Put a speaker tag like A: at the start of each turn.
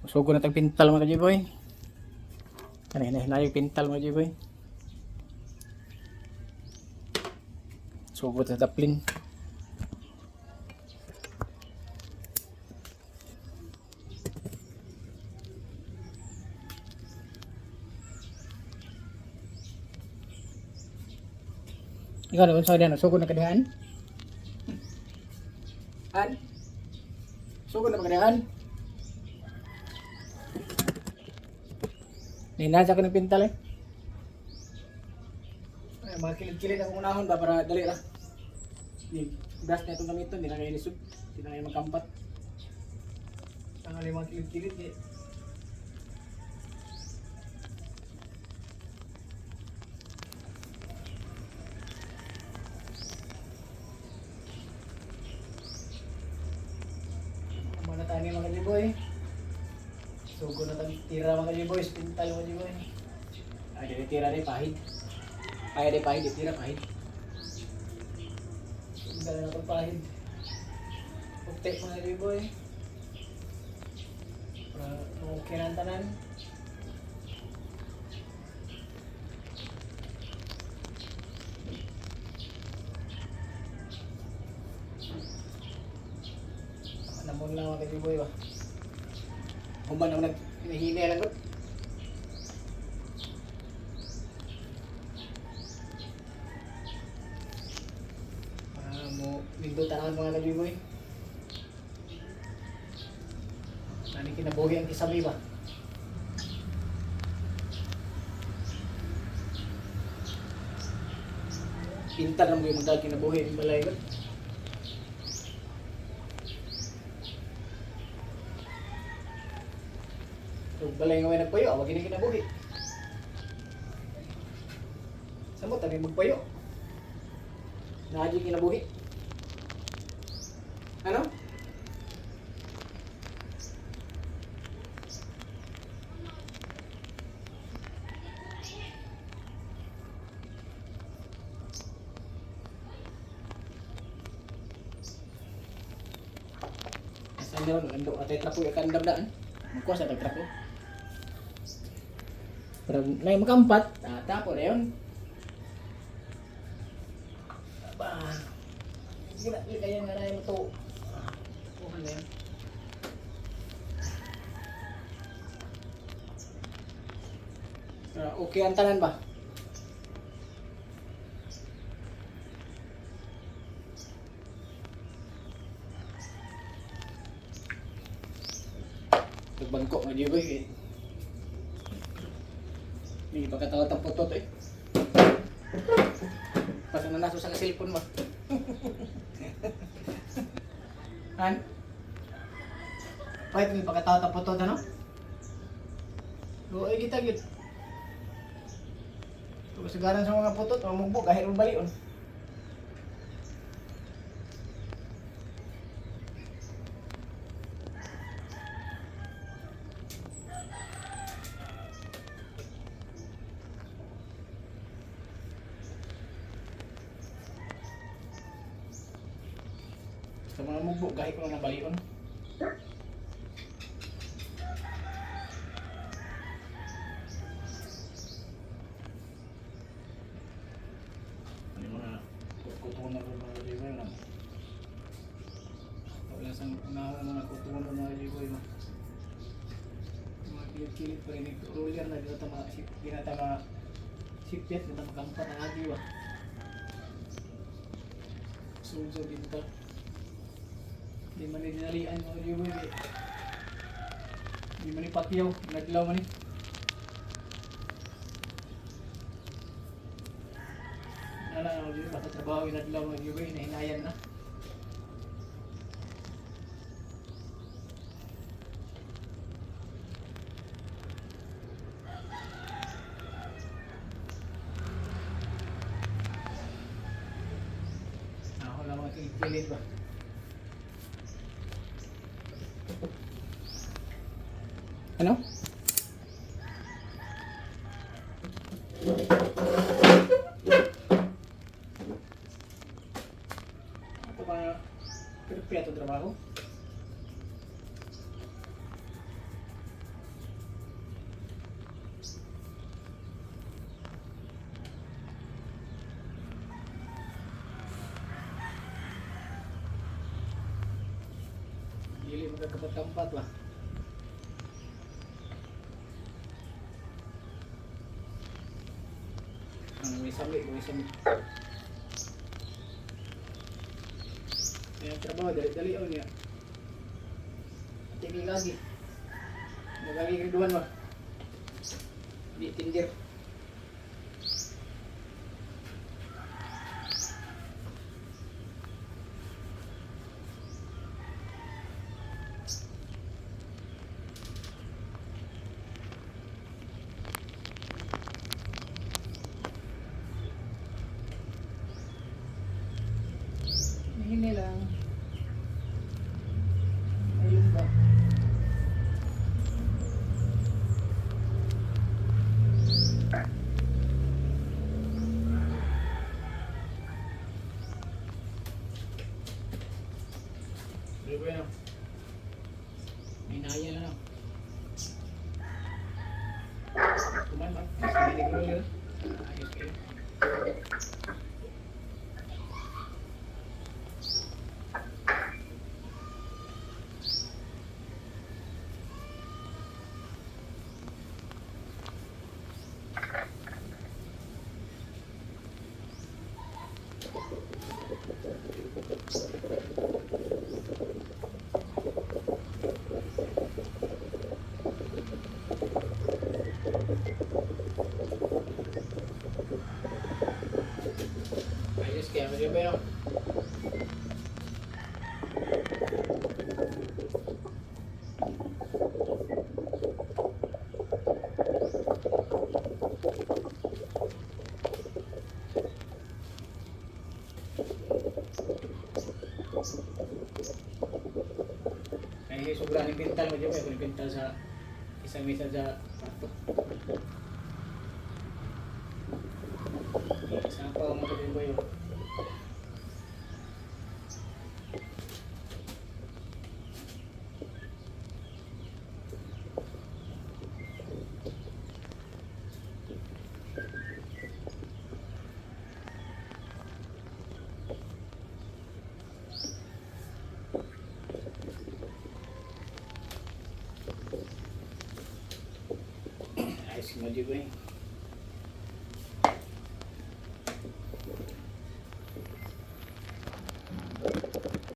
A: Sugo na tag pintal, mga kajiboy. Ano, hinahinay pintal, mga kajiboy. Sugo sa taplin. Ikaw na, unsa diyan? Sugo na kadihan? An? Sugo na ba kadihan? Ninasa ko ng pintal eh. Ay, mga kilid-kilid akong unahon ba para dali ra. Di, brush na itong gamiton, di na kayo lisod. Di na kayo magkampat. Ang alay mga kilid-kilid eh. Muna tayo ni mga kajiboy. Sugo na tang tira, mga kajiboy, pintal, mga kajiboy. Ay, di tira di pahid. Ay, di pahid, di tira pahid. Sundal na itong pahid. Ukte, mga kajiboy. Para okay na ang tanan. Namon lang, mga kajiboy ba. Human naman nag hinihina lang ko. Para mo nindot ang mga kajiboy. Nani kinabuhi ang kisami ba? Pintar na mo yung magdal kinabuhi ang balay ko. So, balay nga may nagpayo, awag ini kinabuhi. Samot, tabi magpayo. Naadi kinabuhi. Ano? Saan naman, ando, atay trapo, ikandam daan. Magkuha sa atay trapo. Pero na yung makampat, tapo na yun. Aba, gina, kaya nga na yung to. Ah, tapuhan na yun. Ah, okay ang tanan ba? Nagbangko nga di ba eh. Hindi pa katawad ang putot eh. Basta na naso sa cellphone mo. Han? Pahit may pagkatawad ang putot ano? Oo, ay kita yun. Kasigaran sa mga putot, mamugbo, kahit mo balion. Sa mga mugbo, kahit mo na balion. Ano yung mga kutuon na mga liboy na. Wala sang unahan ng mga kutuon ng mga liboy ba. Mga kilid-kilid pa rin. Roller na dito mga ginata mga sipyat na makampat ang agi ba. Sulso dito. Di man ni dinalian mga liboy. Eh. Di man ni Pacquiao, naglaw man ni. Wala na mga basta trabaho inadlaw mga giveaway, nahinayan na. Ako lang mga kilid ba? Ano? Ito ba perfecto trabaho? Magkakapat-kampat ba? Ang may sami, may sami. Ayan, trabaho, dali-dali oh niya. Tingin lagi. Magagi kriduan ba? Di tindir. Hini lang. Ayun ba? Pero bueno. May naya na lang. Kuman ba? Sige, roller. Ayos kayo. Ayos kaya, pero bueno. Ay, sobra ng pintal mo dyan, may pintal sa isang mesa sa kwarto. Isa pa ang mga boy. Oh. Ayos mo dyan, boy.